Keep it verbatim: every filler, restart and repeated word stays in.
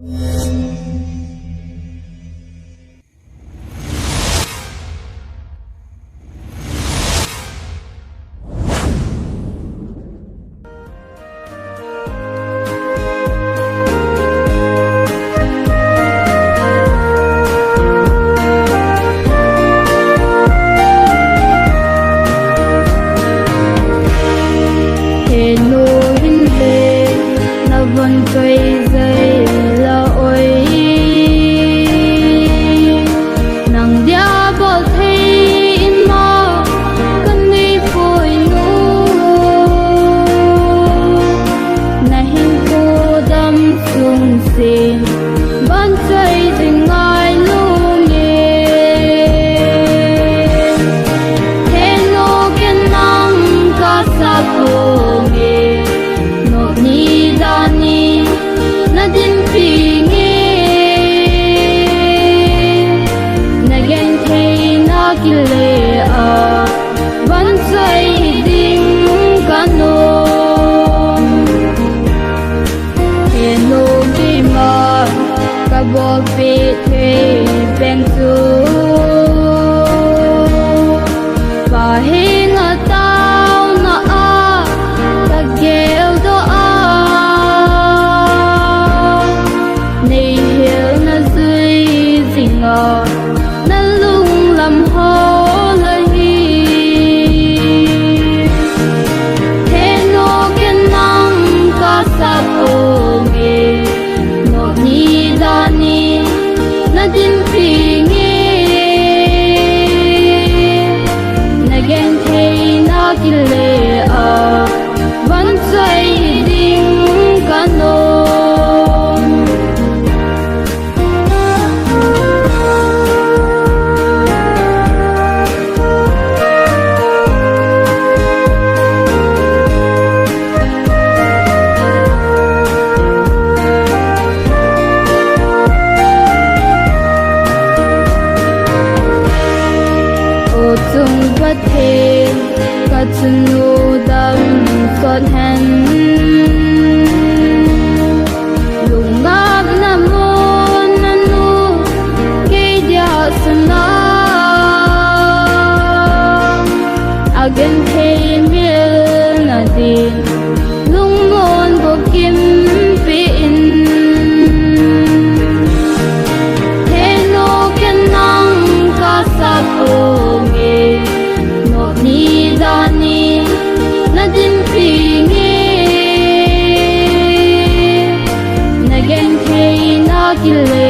Henu hin le na von choi zai la oi. Nang dia bol thei in ma kan nei poi nu. Na hin ko dam sung sin ban chai jing ngai lu nge. Henu ken nang ka sa po nge. Nop ni dan ni na din pi nge. Na gen thei na kile a van sai ding ka no. Henu ki ma ka bol pi thei pen chu. Pa hinga tauna a ka geldoh a. Nei hilna jui jinga na lunglam hol ahi. Henu ken nang ka sa po nge. Nop ni dan ni na din pi nge. Na gen thei na kile a van sai ding ka no. O chung Pathen, ka chunu dam sot hen. Lungngapna mun a nu kei dia sana. A gen thei mil na din lungmon bo kimpi in. Henu ken nang ka sa po nge. Nop ni dan ni na din pi nge. Na gen thei na kile